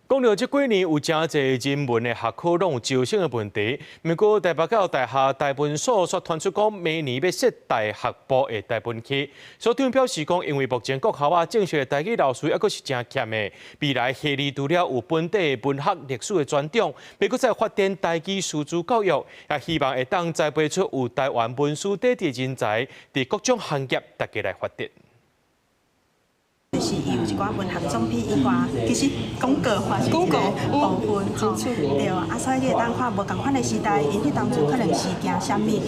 講著這幾年有誠濟人文的學科攏有招生的問題，毋過台北教育大學台文所煞傳出講，明年欲設大學部的台文系。所長表示講，因為目前國校仔正式的台語老師猶閣是誠欠的，未來系裡除了有本地文學歷史的專長，欲閣再發展台語師資教育，也希望會當栽培出有台灣文史底底人才，佇各種行業大家來發展。就是伊有一寡文學作品以外，其實廣告嘛是一個部分吼，對啊，所以你會當看無仝款的時代，𪜶彼當陣可能是行啥物。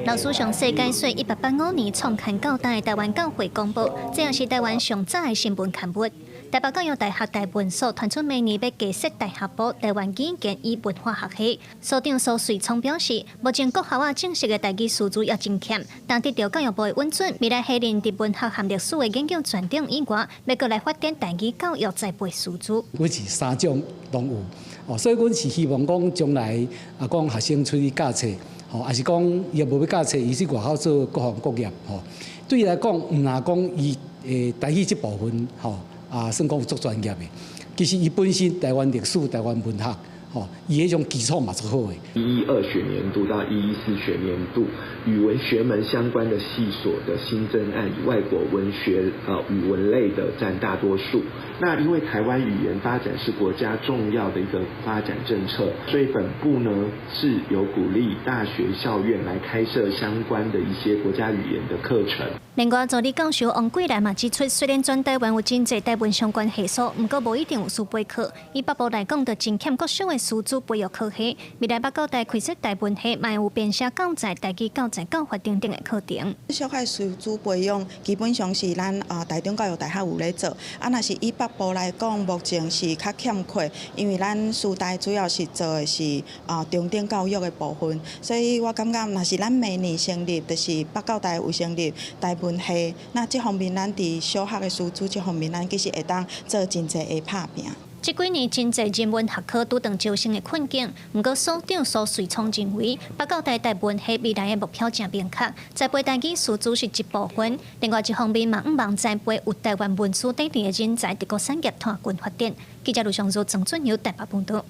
老師上世界說1885年創刊到今的台灣教會公報，這也是台灣上早的新聞刊物。台北教育大學台文所傳出明年欲加設大學部台灣語言與文化學系，所長蘇瑞聰表示，目前國校仔正式的台語師資也真欠，但得著教育部的允准，未來系裡佇文學和歷史的研究專長以外，欲閣來發展台語教育栽培師資。阮是三種攏有，哦，所以阮是希望講將來啊，講學生出去教冊，吼，抑是講伊也無欲教冊，伊去外口做各行各業，吼，對伊來講，毋若講伊台語這部分，吼。啊，算講足專業的。其實伊本身台灣歷史、台灣文學，吼，伊彼種基礎嘛足好的。112學年度到114學年度，語文學門相關的系所的新增案，以外國文學、語文類的佔大多數。那因為台灣語言發展是國家重要的一個發展政策，所以本部呢是有鼓勵大學校院來開設相關的一些國家語言的課程。另外，助理教授王桂蘭嘛指出，雖然全台灣有真濟台文相關系所，毋過無一定有師培課。以北部來講，就真欠國小的師資培育科系。未來北教大開設台文系，嘛會有編寫教材、台語教材教法等等的課程。小學師資培養基本上是咱台中教育大學有咧做，啊，若是以北部來講，目前是較欠缺，因為咱師大主要是做的是中等教育的部分，所以我感覺若是咱明年成立，就是北教大有成立台文系，那這方面咱佇小學的師資這方面，咱其實會當做真濟的拍拚。這幾年真濟人文學科拄著招生的困境，毋過所長蘇瑞聰認為，北教大台文系未來的目標誠明確，栽培台語師資是一部分，另外一方面嘛，向望栽培有台灣文史底底的人才，佇各產業踏軍發展。記者盧尚如、曾俊友台北報導。